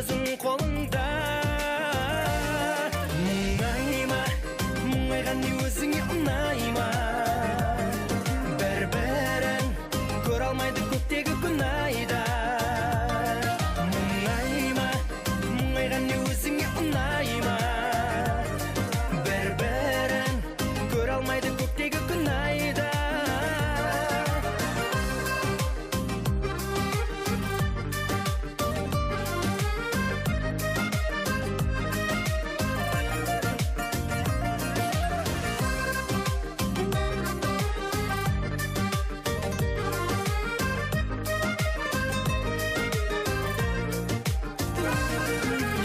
өзің қолыңда. Мұңайма, мұңайған не өзіңе ұнай ма? Бір-бірін көре алмайды көктегі күн айда. Мұңайма, мұңайған не өзіңе ұнай ма? Бір-бірін көре алмайды көктегі күн айда.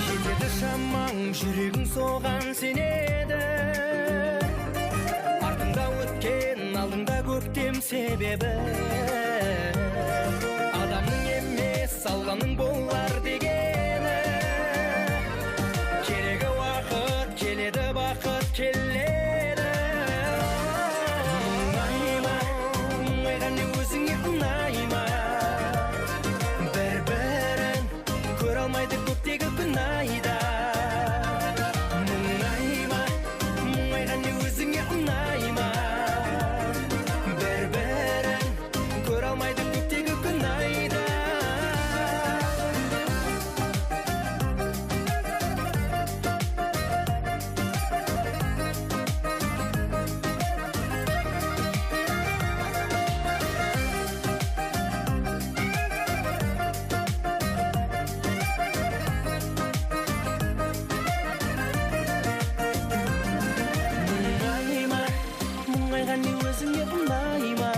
Жетеді шамаң, жүрегің соған сенеді. Артыңда өткен, алдыңда көктем себебі. Адамның емес, алғаның болар дегені. Керегі уақыт, келеді бақыт, келеді. Мұңайма, мұңайған не өзіңе ұнай ма? Бір-бірін көре алмайды көктегі күн айда. Мұңайма, мұңайған не өзіңе ұнай ма? Бір-бірін көре алмайды көктегі күн айда. Мұңайма, мұңайған не өзіңе ұнай ма?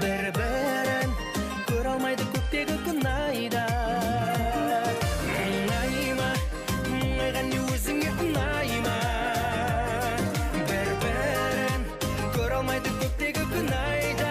Бір-бірін көре алмайды көктегі күн айда. Мұңайма, мұңайған не өзіңе ұнай ма? Бір-бірін көре алмайды көктегі күн айда.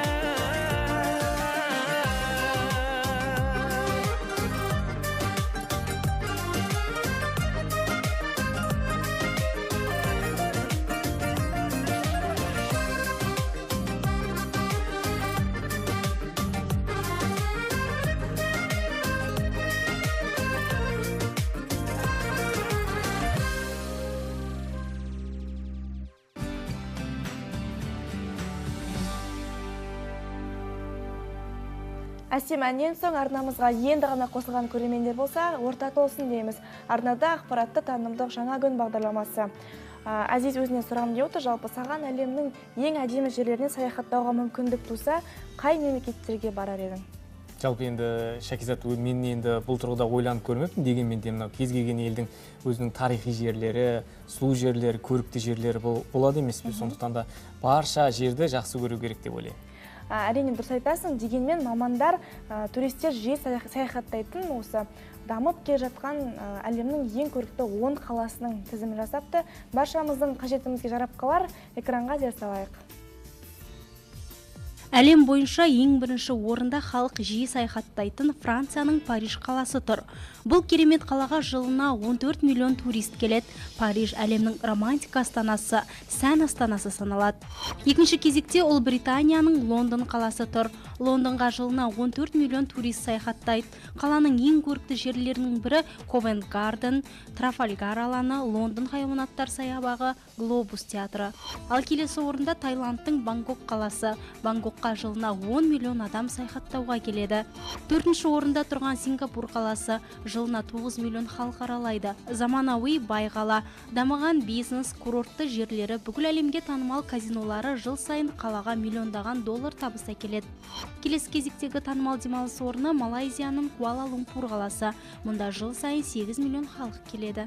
Әсем әннен соң арнамызға енді ғана қосылған көрермендер болса, орта толсын дейміз. Арнада ақпаратты танымдық жаңа күн бағдарламасы. Әзиз, өзінен сұрағым келіп отыр, жалпы саған әлемнің ең әдемі жерлеріне саяхаттауға мүмкіндік туса, қай мемлекеттерге барар едің? Жалпы енді, Шәкизат, мен енді бұл тұрғыда ойланып көрмеппін, дегенмен де мынау кез келген елдің өзінің тарихи жерлері, сұлу жерлері, көрікті жерлері болады емес пе? Сондықтан да барша жерді жақсы көру керек деп ойлаймын. Әрине дұрыс айтасың, дегенмен мамандар, туристер жиі саяхаттайтын осы дамып келе жатқан, әлемнің ең көрікті 10 қаласының тізімін жасапты. Баршамыздың қажетімізге жарап қалар, экранға зер салайық. Әлем бойынша ең бірінші орында халық жиі саяхаттайтын Францияның Париж қаласы тұр. Бұл керемет қалаға жылына 14 миллион турист келеді. Париж әлемнің романтика астанасы, сән астанасы саналады. Екінші кезекте Ұлыбританияның Лондон қаласы тұр. Лондонға жылына 14 миллион турист саяхаттайды. Қаланың ең көрікті жерлерінің бірі Ковент Гарден, Трафальгар алаңы, Лондон хайуанаттар саябағы, Глобус театры. Ал келесі орында Таиландтың Бангкок қаласы. Бангкокқа жылына 10 миллион адам саяхаттауға келеді. Төртінші орында тұрған Сингапур қаласы, жылына 9 миллион халық аралайды. Заманауи бай қала, дамыған бизнес, курортты жерлері, бүкіл әлемге танымал казинолары жыл сайын қалаға миллиондаған доллар табыс әкеледі. Келесі кезектегі танымал демалыс орны Малайзияның Куала-Лумпур қаласы. Мұнда жыл сайын 8 миллион халық келеді.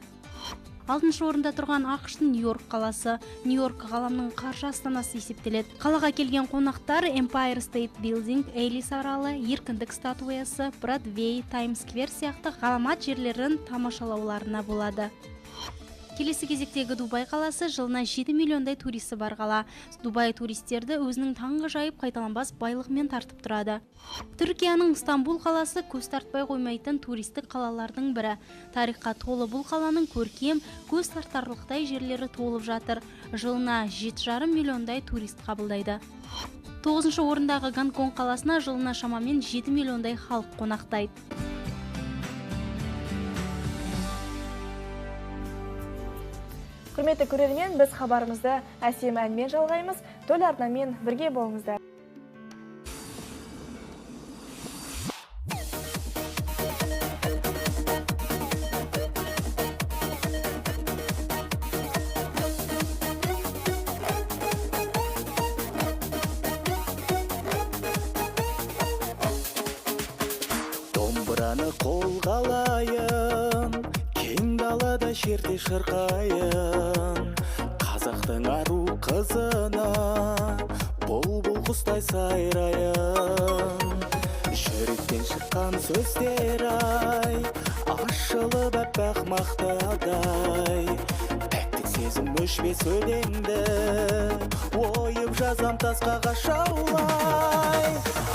Алтыншы орында тұрған АҚШ-тың Нью-Йорк қаласы. Нью-Йорк ғаламның қаржы астанасы есептеледі. Қалаға келген қонақтар Empire State Building, Элис аралы, Еркіндік статуясы, Бродвей, Таймс Сквер сияқты ғаламат жерлерін тамашалауларына болады. Келесі кезектегі Дубай қаласы, жылына 7 миллиондай туристі бар қала. Дубай туристерді өзінің таңғажайып қайталанбас байлығымен тартып тұрады. Түркияның Стамбул қаласы көз тартпай қоймайтын туристік қалалардың бірі. Тарихқа толы бұл қаланың көркем, көз тартарлықтай жерлері толып жатыр. Жылына 7,5 миллиондай турист қабылдайды. Тоғызыншы орындағы Гонконг қаласына жылына шамамен 7 миллиондай халық қонақтайды. Құрметті көрермен, біз хабарымызды әсем әнмен жалғаймыз. Төл арнамен бірге болыңыздар. Домбыраны қолға алайын, кең далада шерте шырқайын, қазақтың ару қызына бұлбұл құстай сайрайын. Жүректен шыққан сөздер ай, ашылып аппақ мақтадай, пәктік сезім өшпес өлеңді, ойып жазам тасқа қашаулай.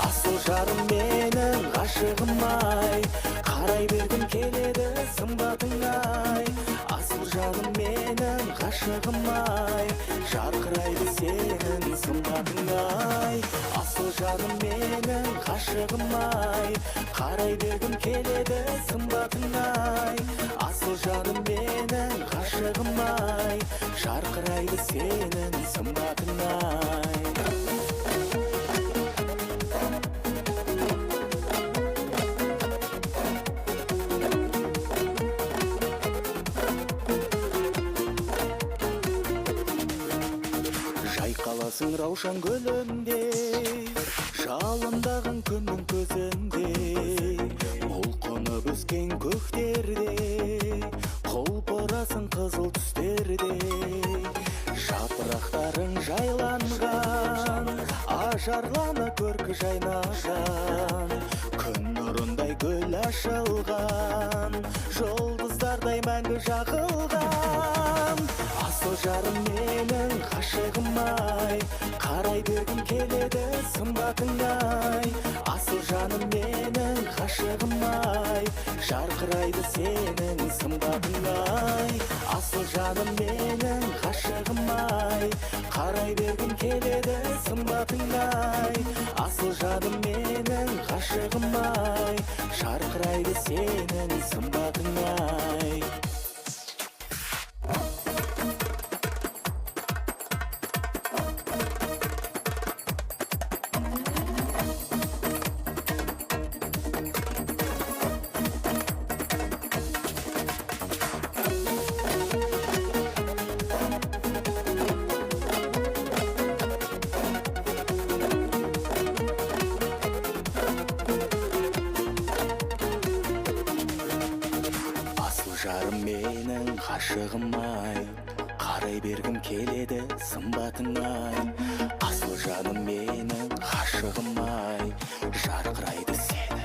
Асыл жарым менің ғашығым ай, қарай бергім келеді сымбатың ай. Асыл жаным менің ғашығым ай, жарқырайды сенің сымбатың ай. Асыл жаным менің ғашығым ай, қарай бергім келеді сымбатың ай. Асыл жаным менің ғашығым ай, жарқырайды сенің сымбатың ай. Жайқаласың раушан гүліндей, жалындаған күннің көзіндей, бұлқынып өскен көктерде, құлпырасың қызыл түстерде. Жапырақтарың жайланған, ажарлана көркі жайнаған, күн нұрындай гүл ашылған, жұлдыздардай мәңгі жағылған. Асыл жарым менің ғашығым ай, қарай бергім келеді сымбатың ай. Асыл жаным менің ғашығым ай, жарқырайды сенің сымбатың ай. Асыл жаным менің ғашығым ай, қарай бергім келеді сымбатың ай. Асыл жаным менің ғашығым ай, жарқырайды сенің сымбатың ай. Жарым менің ғашығым ай, қарай бергім келеді сымбатың ай. Асыл жаным менің ғашығым ай, жарқырайды сені.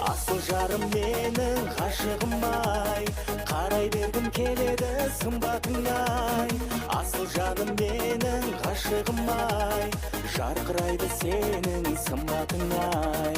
Асыл жарым менің ғашығым ай, қарай бергім келеді сымбатың ай. Асыл жаным менің ғашығым ай, жарқырайды сенің сымбатың ай.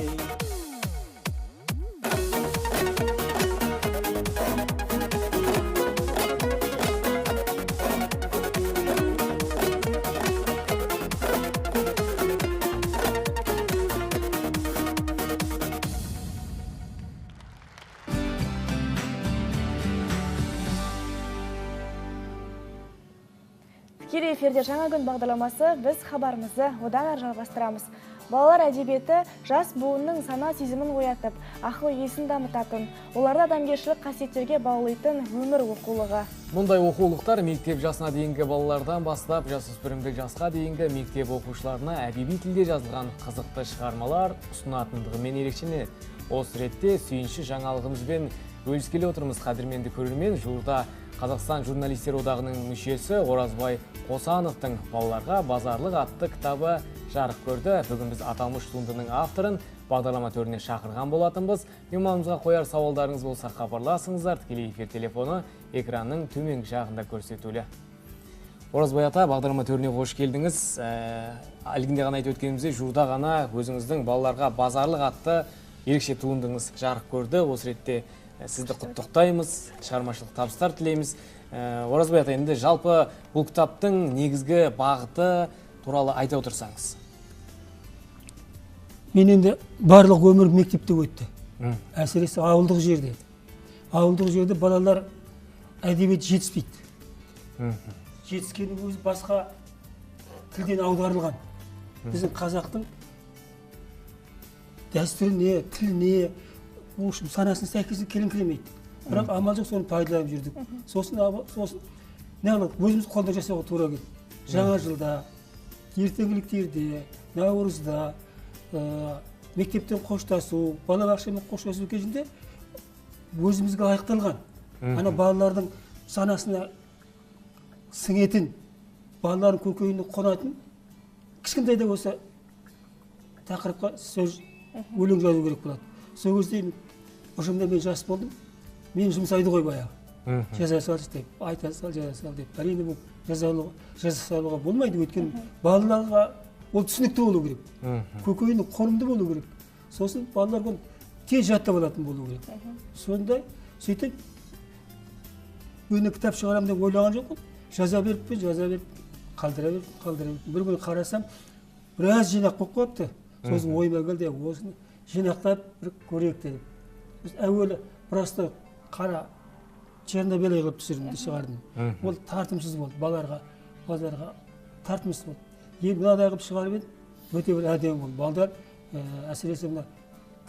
Тікелей эфирде Жаңа күн бағдарламасы, біз хабарымызды одан ары жалғастырамыз. Балалар әдебиеті жас буынның сана сезімін оятып, ақыл есін дамытатын, оларды адамгершілік қасиеттерге баулитын өмір оқулығы. Мұндай оқулықтар мектеп жасына дейінгі балалардан бастап жасөспірімдік жасқа дейінгі мектеп оқушыларына әдеби тілде жазылған қызықты шығармалар ұсынатындығымен ерекшеленеді. Осы ретте сүйінші жаңалығымызбен бөліскелі отырмыз. Қадірменді көрермен, жуырда Қазақстан журналистер одағының мүшесі Оразбай Қосановтың балаларға базарлық атты кітабы жарық көрді. Бүгін біз аталмыш туындының авторын бағдарлама төріне шақырған болатынбыз. Мейманымызға қояр сауалдарыңыз болса хабарласыңыздар. Тікелей эфир телефоны экранның төменгі жағында көрсетулі. Оразбай ата, бағдарлама төріне қош келдіңіз. Әлгінде ғана айтып өткеніміздей, жуырда ғана өзіңіздің балаларға базарлық атты ерекше туындыңыз жарық көрді. Осы ретте сізді құттықтаймыз, шығармашылық табыстар тілейміз. Оразбай ата, енді жалпы бұл кітаптың негізгі бағыты туралы айта отырсаңыз. Мен енді барлық өмір мектепте өтті. Әсіресе ауылдық жерде. Ауылдық жерде балалар әдебиет жетіспейді. Жетіскеннің өзі басқа тілден аударылған. Біздің қазақтың дәстүріне, тіліне, санасына сәйкес келіңкіремейді. Бірақ амал жоқ, соны пайдаланып жүрдік. Сосын неғылып өзіміз қолдан жасауға тура келді. Жаңа жылда, ертеңгіліктерде, наурызда, мектептен қоштасу, балабақшамен қоштасу кезінде өзімізге лайықталған, ана балалардың санасына сіңетін, балалардың көкейіне қонатын кішкентай да болса тақырыпқа сөз, өлең жазу керек болады. Сол кезде ұжымда мен жас болдым, мен жұмсайды ғой баяғы. Жаза салшы деп, айта сал, жаза сал деп. Әрине бұл жаза салуға болмайды, өйткені балаларға ол түсінікті болу керек. Көкейіне қонымды болу керек. Сосын балалар оны тез жаттап алатын болу керек. Сондай сөйтіп мен кітап шығарамын деп ойлаған жоқпын. Жаза беріп, жаза беріп, қалдыра беріп, қалдыра беріп. Бір күні қарасам, біраз жинақ болып қалыпты. Сосын ойыма келді, осыны жинақтап бір көрейік дедім. Әуелі просто қара черно-белый қылып түсірдім, шығардым. Ол тартымсыз болды, балаларға тартымсыз болды. Енді мынадай қылып шығарып едім, өте бір әдемі болды. Балдар, әсіресе мына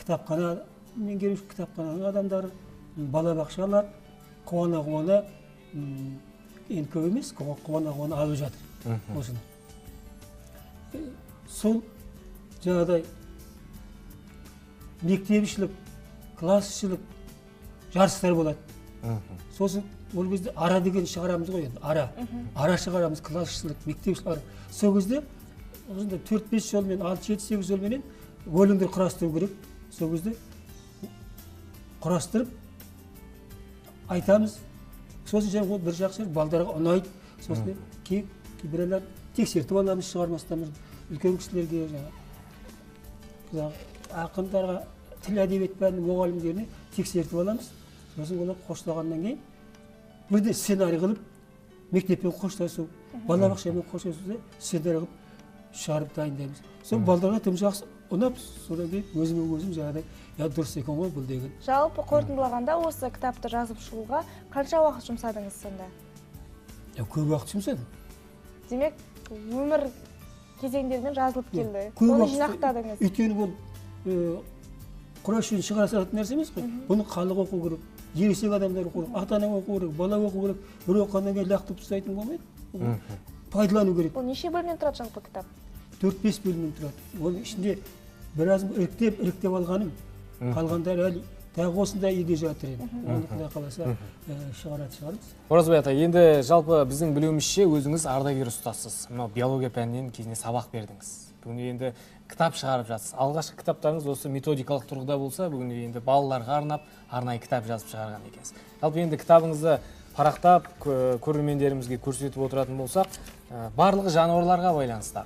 кітапхана меңгеруші кітапхананың адамдары, балабақшалар қуана-қуана, енді көп емес, қуана-қуана алып жатыр осыны. Сол жаңағыдай мектепішілік, классішілік жарыстар болады. Сосын ол кезде ара деген шығарамыз ғой енді, ара. Ара шығарамыз, классішілік, мектепішілік ара. Сол кезде осындай 4-5 жолмен, 6-7-8 жолменен өлеңдер құрастыру керек. Сол кезде құрастырып айтамыз. Сосын және ол бір жақсы балдарға ұнайды. Сосын кейбіреулер тексертіп аламыз шығармастан үлкен кісілерге, жаңағы ақындарға, тіл әдебиет пәнінің мұғалімдеріне тексертіп аламыз. Сосын олар қоштағаннан кейін бірде сценарий қылып, мектеппен қоштасу, балабақшамен қоштасуды сценарий қылып шығарып дайындаймыз. Сол балдарға тым жақсы ұнап, содан кейін өзіме өзім жаңағыдай, я дұрыс екен ғой бұл деген. Жалпы қорытындылағанда осы кітапты жазып шығуға қанша уақыт жұмсадыңыз сонда? Көп уақыт жұмсадым. Демек, өмір кезеңдерімен жазылып келді. Оны жинақтадыңыз. Өйткені бұл құраш үшін шығара салатын нәрсе емес қой. Бұны халық оқу керек, ересек адамдар оқу керек, ата-ана оқу керек, бала оқу керек. Бір оқығаннан кейін лақтырып тастайтын болмайды. Пайдалану керек. Бұл неше бөлімнен тұрады жалпы кітап? 4-5 бөлімнен тұрады. Оның ішінде біраз іріктеп алғаным, қалғандары әлі тағы осындай үйде жатыр енді. Оны Құдай қаласа шығаратын шығармыз. Оразбай ата, енді жалпы біздің білуімізше өзіңіз ардагер ұстазсыз. Мынау биология пәнінен кезінде сабақ бердіңіз. Бүгін енді кітап шығарып жатсыз. Алғашқы кітаптарыңыз осы методикалық тұрғыда болса, бүгін енді балаларға арнап арнайы кітап жазып шығарған екенсіз. Жалпы енді кітабыңызды парақтап көрермендерімізге көрсетіп отыратын болсақ, барлығы жануарларға байланысты.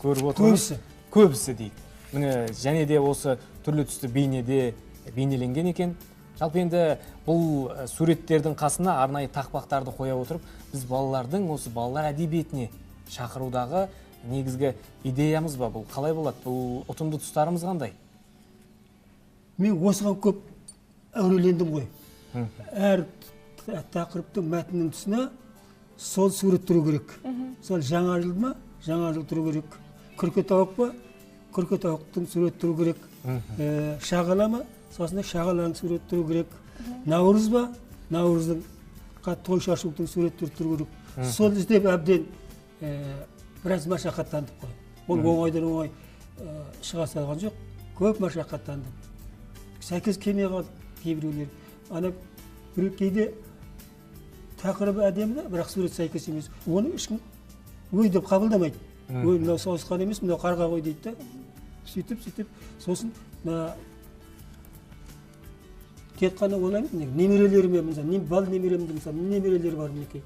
Көріп отырмыз. Көбісі дейік. Міне және де осы түрлі түсті бейнеде бейнеленген екен. Жалпы енді бұл суреттердің қасына арнайы тақпақтарды қоя отырып, біз балалардың осы балалар әдебиетіне шақырудағы негізгі идеямыз ба? Бұл қалай болады? Бұл ұтымды тұстарымыз қандай? Мен осыған көп әурелендім ғой. Әр тақырыптың мәтіннің тұсына сол сурет тұру керек. Сол жаңа жыл ма? Жаңа жыл тұру керек. Күрке тауық па? Күрке тауықтың сурет тұру керек. Шағала ма? Сосын шағаланың сурет тұру керек. Наурыз ба? Наурыздың той шашудың сурет тұру керек. Сол іздеп әбден біраз машақаттандық қой. Ол оңайдан оңай шыға салған жоқ. Көп машақаттандық. Сәйкес келмей қалды кейбіреулер. Ана бір кейде тақырыбы әдемі, бірақ сурет сәйкес емес. Оны ешкім өй деп қабылдамайды. Ой, мынау сауысқан емес, мынау қарға ғой дейді да. Сөйтіп, сосын мына тек қана олай емес, немерелеріме, мысалы, бал немеремде, мысалы, немерелер бар мінекей.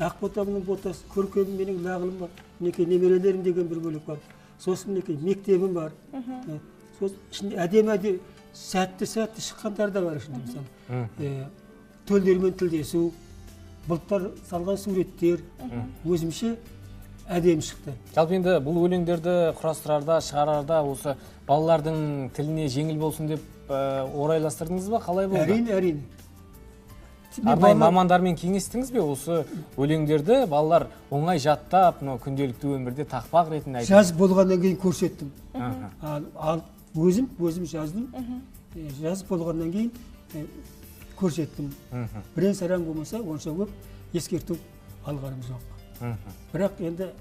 Ақ ботамның ботасы, көркемім менің нағылым бар, мінекей немерелерім деген бір бөлік бар. Сосын мінекей мектебім бар. Сосын ішінде әдемі сәтті шыққандар да бар ішінде, мысалы. Төлдермен тілдесу, бұлттар салған суреттер, өзімше әдемі шықты. Жалпы енді бұл өлеңдерді құрастырарда, шығарарда осы балалардың тіліне жеңіл болсын деп орайластырдыңыз ба? Қалай болды? Әрине, әрине. Арнайы мамандармен кеңестіңіз бе осы өлеңдерді балалар оңай жаттап, мынау күнделікті өмірде тақпақ ретінде айтып? Жазып болғаннан кейін көрсеттім. Ал өзім жаздым. Жазып болғаннан кейін көрсеттім. Бірен-саран болмаса, онша көп ескерту алғаным жоқ. Бірақ енді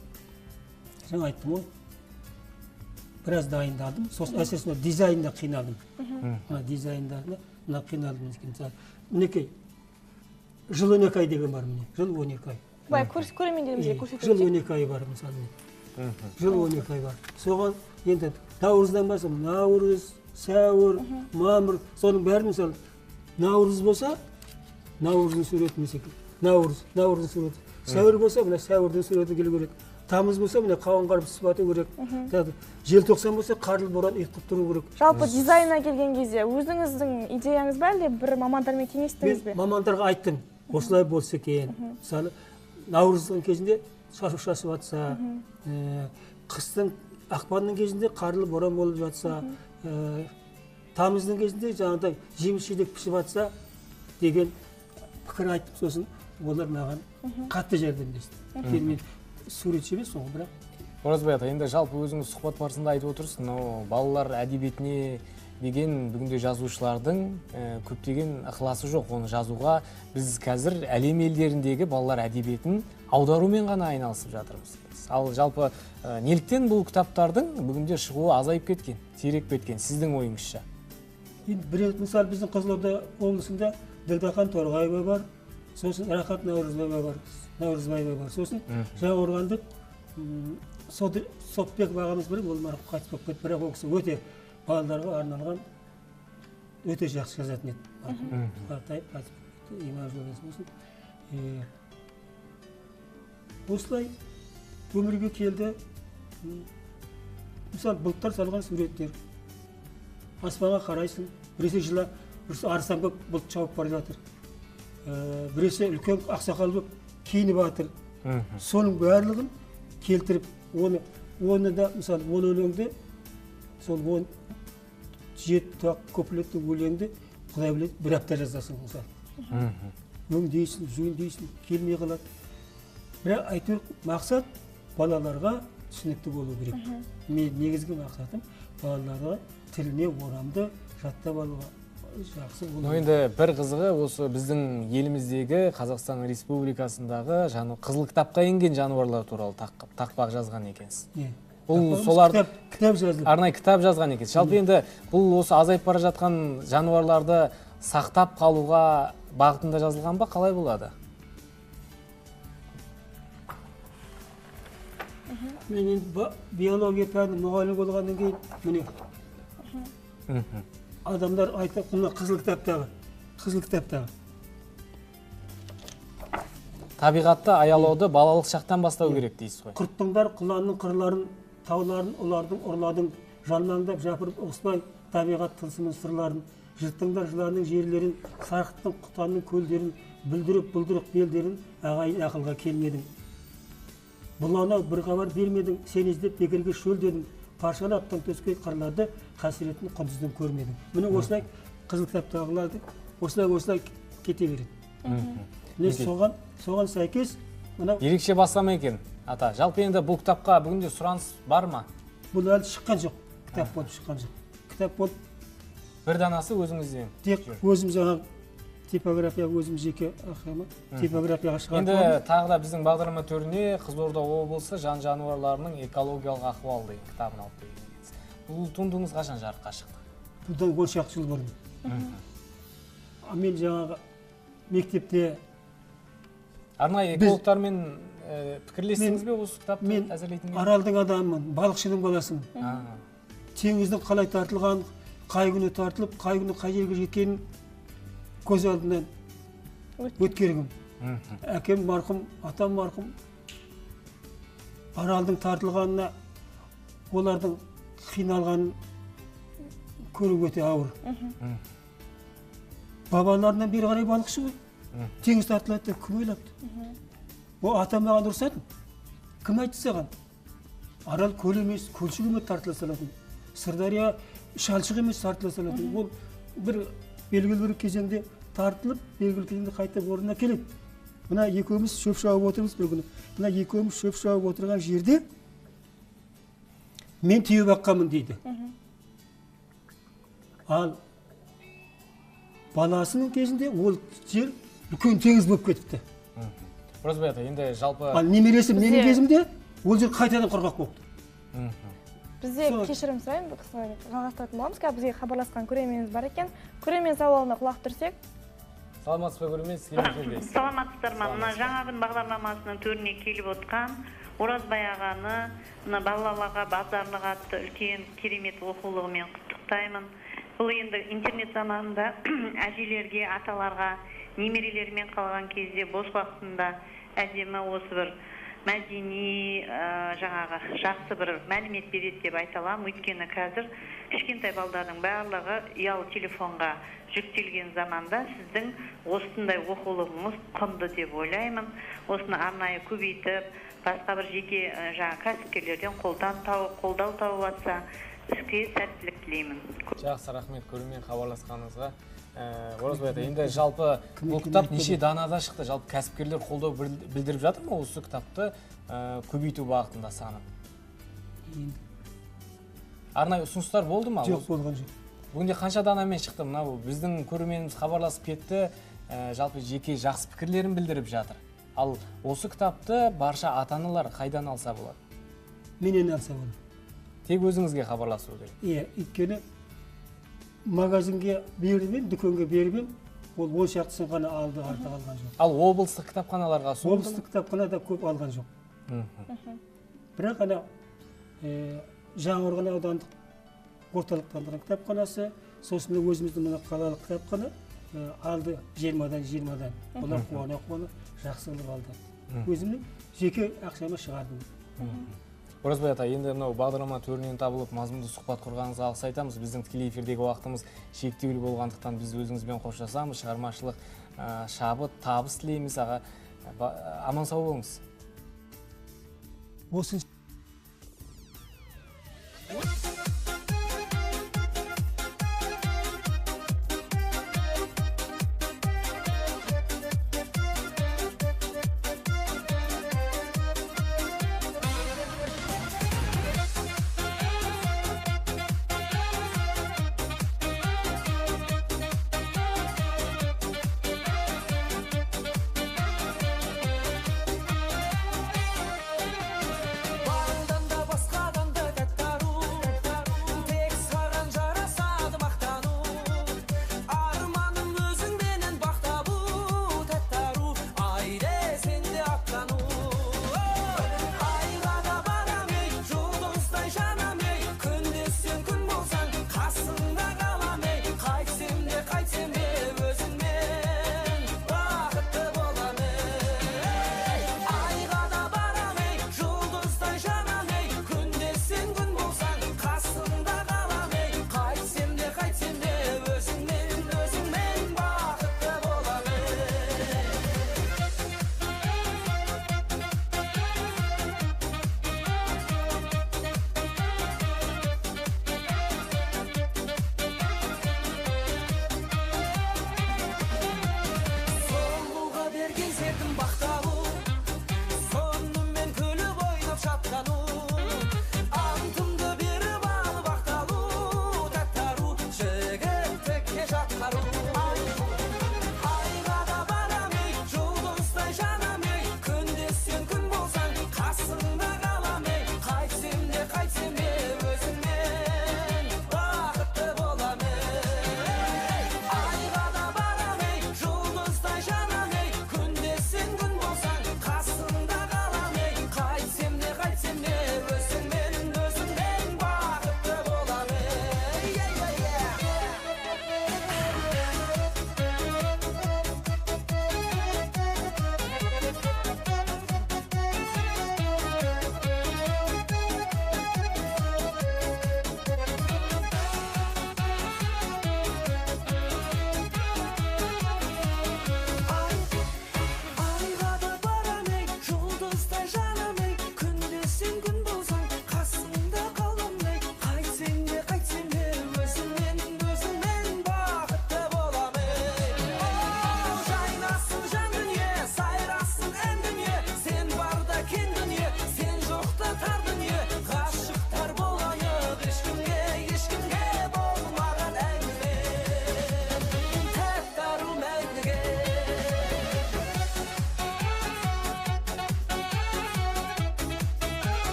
жаңа айттым ғой, біраз дайындадым. Сосын әсіресе дизайнда қиналдым. Мына дизайнда мына қиналдым. Мінекей жыл 12 ай деген бар міне. Жыл 12 ай. Былай көрермендерімізге көрсетіп өтейік. Жыл 12 ай бар мысалы. Жыл 12 ай бар. Соған енді наурыздан бастап наурыз, сәуір, мамыр, соның бәрі мысалы наурыз болса, наурыздың суреті мысалы. Наурыз, наурыздың суреті. Сәуір болса, мына сәуірдің суреті келу керек. Тамыз болса, мына қауын қарбыз түсіп ату керек. Желтоқсан болса, қарлы боран ұйытқып тұру керек. Жалпы дизайнына келген кезде өзіңіздің идеяңыз ба, әлде бір мамандармен кеңестіңіз бе? Мен мамандарға айттым, осылай болса екен. Мысалы, наурыздың кезінде шашу шашып атса, қыстың ақпанның кезінде қарлы боран болып жатса, тамыздың кезінде жаңағыдай жеміс жидек пісіп атса деген пікір айттым. Сосын олар маған қатты жәрдемдесті. Мен суретші емеспін ғой, бірақ. Оразбай ата, енді жалпы өзіңіз сұхбат барысында айтып отырсыз, мынау балалар әдебиетіне деген бүгінде жазушылардың көптеген ықыласы жоқ. Оны жазуға біз қазір әлем елдеріндегі балалар әдебиетін аударумен ғана айналысып жатырмыз. Ал жалпы неліктен бұл кітаптардың бүгінде шығуы азайып кеткен, сирек кеткен, сіздің ойыңызша? Енді бір мысалы біздің Қызылорда облысында Ділдәхан Торғаева бар, сосын Рахат Наурызбаева бар, сосын Жаңақорғандық Сопбеков ағамыз бар, ол марқұм қайтыс болып кетті, бірақ ол кісі өте балаларға арналған өте жақсы жазатын еді. Қартайып қайтыс болып кетті, иман жолдасы болсын. Осылай өмірге келді. Мысалы, бұлттар салған суреттер. Аспанға қарайсың, біресе жыла, біресе арыстан болып бұлт шауып бара жатыр. Біресе үлкен ақсақал болып киініп жатыр. Соның барлығын келтіріп, оны да, мысалы, он өлеңді, сол 17 куплетті өлеңді, Құдай біледі, бір апта жазасың, мысалы. Өңдейсің, жөндейсің, келмей қалады. Бірақ әйтеуір мақсат балаларға түсінікті болу керек. Мен негізгі мақсатым балаларға тіліне орамды жаттап алуға жақсы болу. Енді бір қызығы осы біздің еліміздегі Қазақстан Республикасындағы қызыл кітапқа енген жануарлар туралы тақпақ жазған екенсіз. Бұл солар кітап жазды. Арнайы кітап жазған екенсіз. Жалпы енді бұл осы азайып бара жатқан жануарларды сақтап қалуға бағытында жазылған ба, қалай болады? Мен енді биология пәні мұғалім болғаннан кейін міне адамдар айтады, мына қызыл кітаптағы, қызыл кітаптағы. Табиғатты аялауды балалық шақтан бастау керек дейсіз ғой. Құрттыңдар құланның қырларын, тауларын, олардың ұрладың, жалмаңдап жапырып ұқспай табиғат тылсымын сырларын, жырттыңдар жыланның жерлерін, сарқыттың құтанның көлдерін, бүлдіріп бұлдырық белдерін, ағайын ақылға келмедің. Бұлана бір хабар бермедің, сен іздеп бекерге шөлдедің, паршалап тың төскей қырларды, қасіретін құндыздың көрмедің. Міне осылай қызыл кітаптағыларды осылай кете береді. Міне соған сәйкес мына ерекше бастама екен, ата. Жалпы енді бұл кітапқа бүгінде сұраныс бар ма? Бұл әлі шыққан жоқ, кітап болып шыққан жоқ. Кітап болып бір данасы өзіңізден. Тек өзім жаңа типография, өзім жеке ақшама типографияға шығарып. Енді тағы да біздің бағдарлама төріне Қызылорда облысы жан-жануарларының экологиялық ахуалы деген кітабын алып келген екенсіз. Бұл туындыңыз қашан жарыққа шықты? Бұдан 10 шақты жыл бұрын. Мен жаңағы мектепте арнайы экологтармен пікірлестіңіз бе осы кітапты әзірлейтін? Мен Аралдың адамымын, балықшының баласымын. Теңіздің қалай тартылғанын, қай күні тартылып, қай күні қай жерге жеткенін көз алдынан өткергім. Әкем марқұм, атам марқұм Аралдың тартылғанына, олардың қиналғанын көру өте ауыр. Бабаларынан бері қарай балықшы ғой. Теңіз тартылады деп кім ойлапты? О, атам маған ұрсатын. Кім айтты саған? Арал көл емес, көлшік емес тартыла салатын. Сырдария шалшық емес тартыла салатын. Ол бір белгілі бір кезеңде Тартылып, белгілі кезеңде қайтып орнына келеді. Мына екеуміз шөп шауып отырмыз бір күні. Мына екеуміз шөп шауып отырған жерде мен түйе баққанмын дейді. Ал баласының кезінде ол жер үлкен теңіз болып кетіпті. Оразбай ата, енді жалпы ал немересі менің кезімде ол жер қайтадан құрғақ болыпты. Бізде кешірім сұраймын, жалғастыратын боламыз. Қазір бізге хабарласқан көрерменіміз бар екен. Көрермен сауалына құлақ түрсек. Саламатсыз ба, көрермен, сізге эфирдесіз. Саламатсыздар ма? Мына Жаңа күн бағдарламасының төріне келіп отқан Оразбай ағаны мына балаларға базарлық атты үлкен керемет оқулығымен құттықтаймын. Бұл енді интернет заманында әжелерге, аталарға, немерелермен қалған кезде бос уақытында әдемі осы бір мәдени жаңағы жақсы бір мәлімет береді деп айта аламын. Өйткені қазір кішкентай балдардың барлығы ұялы телефонға жүктелген заманда сіздің осындай оқулығыңыз құнды деп ойлаймын. Осыны арнайы көбейтіп, басқа бір жеке жаңа кәсіпкерлерден қолдау тауып жатса, іске сәттілік тілеймін. Жақсы, рахмет көрермен хабарласқаныңызға. Оразбай ата, енді жалпы бұл кітап неше данада шықты? Жалпы кәсіпкерлер қолдау білдіріп жатыр ма осы кітапты көбейту бағытында санын? Арнайы ұсыныстар болды ма? Жоқ, болған жоқ. Бүгінде қанша данамен шықты? Мынау біздің көрерменіміз хабарласып кетті, жалпы жеке жақсы пікірлерін білдіріп жатыр. Ал осы кітапты барша ата-аналар қайдан алса болады? Менен алса болады. Тек өзіңізге хабарласу керек. Иә, өйткені магазинге беріп едім, дүкенге беріп едім, ол 10 шақтысын ғана алды, артық алған жоқ. Ал облыстық кітапханаларға ұсынылды ма? Облыстық кітапханада көп алған жоқ. Бірақ ана Жаңақорған аудандық орталықтандырған кітапханасы, сосын өзіміздің мына қалалық кітапхана алды 20-дан 20-дан. Олар қуана-қуана жақсы қылып алды. Өзімнің жеке ақшама шығардым. Оразбай ата, енді мынау бағдарлама төрінен табылып, мазмұнды сұхбат құрғаныңызға алғыс айтамыз. Біздің тікелей эфирдегі уақытымыз шектеулі болғандықтан біз өзіңізбен қоштасамыз. Шығармашылық шабыт, табыс тілейміз аға. Аман сау болыңыз. Осы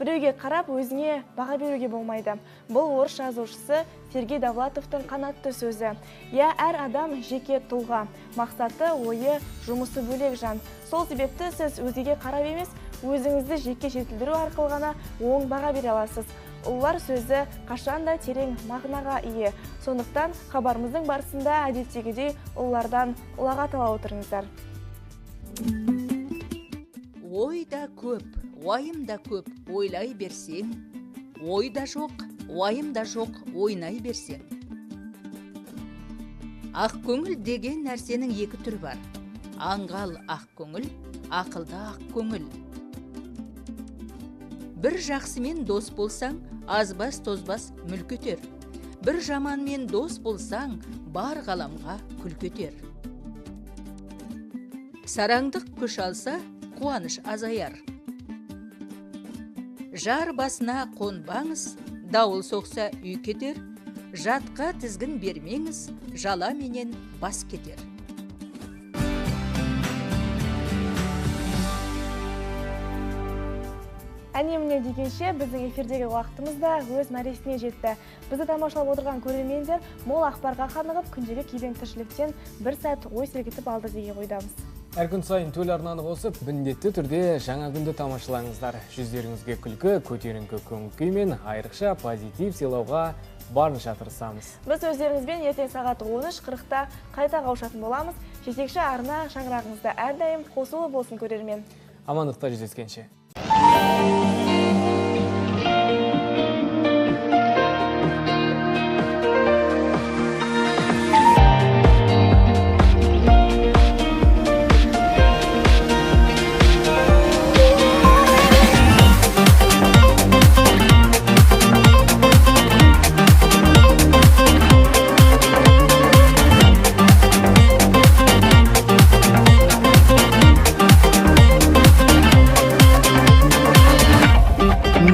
Біреуге қарап өзіңе баға беруге болмайды. Бұл орыс жазушысы Сергей Довлатовтың қанатты сөзі. Иә, әр адам жеке тұлға. Мақсаты, ойы, жұмысы бөлек жан. Сол себепті сіз өзгеге қарап емес, өзіңізді жеке жетілдіру арқылы ғана оң баға бере аласыз. Ұлылар сөзі қашанда терең мағынаға ие. Сондықтан хабарымыздың барысында әдеттегідей ұлылардан ұлағат ала отырыңыздар. Ой да көп, уайым да көп, ойлай берсең. Ой да жоқ, уайым да жоқ, ойнай берсең. Ақ көңіл деген нәрсенің екі түрі бар. Аңғал ақ көңіл, ақылды ақ көңіл. Бір жақсымен дос болсаң, азбас тозбас мүлк етер. Бір жаманмен дос болсаң, бар ғаламға күлкі етер. Сараңдық күш алса, қуаныш азаяр. Жар басына қонбаңыз, дауыл соқса үй кетер, жатқа тізгін бермеңіз, жала менен бас кетер. Әне-міне дегенше біздің эфирдегі уақытымыз да өз мәресіне жетті. Бізді тамашалап отырған көрермендер мол ақпарға қанығып, күндегі күйбең тіршіліктен бір сәт ой сергітіп алды деген ойдамыз. Әр күн сайын төл арнаны қосып, міндетті түрде жаңа күнді тамашалаңыздар. Жүздеріңізге күлкі, көтеріңкі көңіл күй мен айрықша позитив сыйлауға барынша тырысамыз. Біз өздеріңізбен ертең сағат 13:40-та қайта қауышатын боламыз. Жетекші арна шаңырағыңызда әрдайым қосулы болсын көрермен. Амандықта жүздескенше.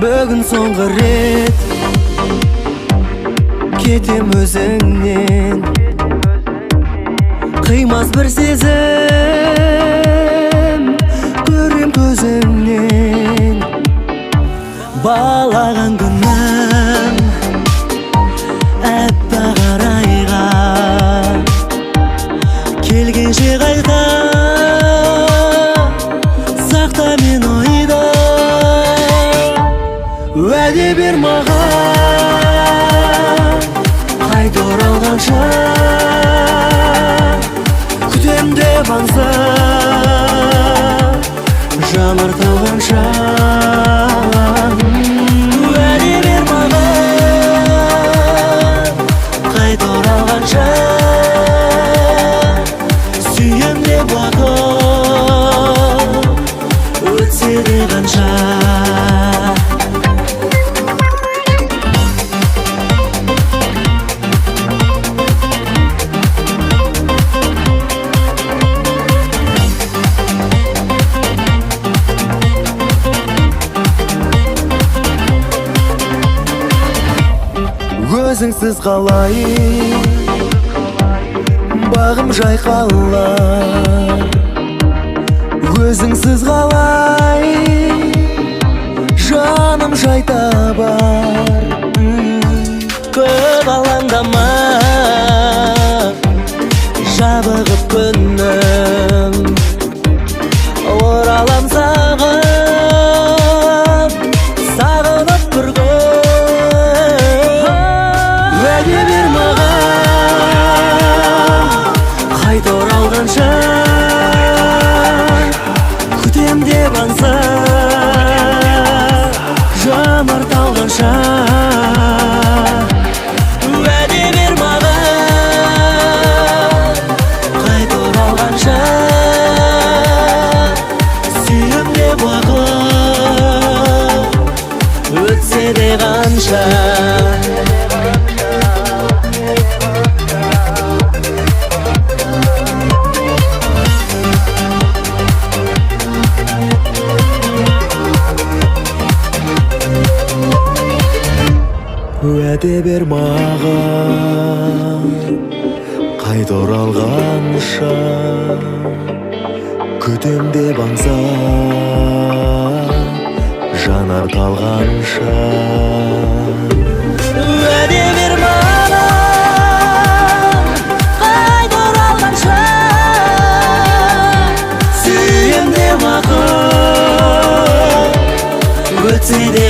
Бүгін соңғы рет кетем өзіңнен, қимас бір сезім көрем көзіңнен. Балаған күнім әппақ арайға келгенше қайта сақта мен ойда. Уәде бер маған қайта оралғанша, күтем деп аңса жанар талғанша. Уәде бер маған қайта оралғанша, сүйем деп уақыт өтсе де қанша. Өзіңсіз қалай бағым жайқалар, өзіңсіз қалай жаным жай табар. Көп алаңдама жабығып күнім, оралам саған сағынып бір күн. Уәде бер маған қайта оралғанша, күтем деп аңса жанар талғанша. Уәде бер маған қайта оралғанша, сүйем деп уақыт өтсе де қанша. Уәде бер маған қайта оралғанша, күтем деп аңса Жанар талғанша. Уәде бер маған, қайта оралғанша. Сүйем де, уақыт өтсе де.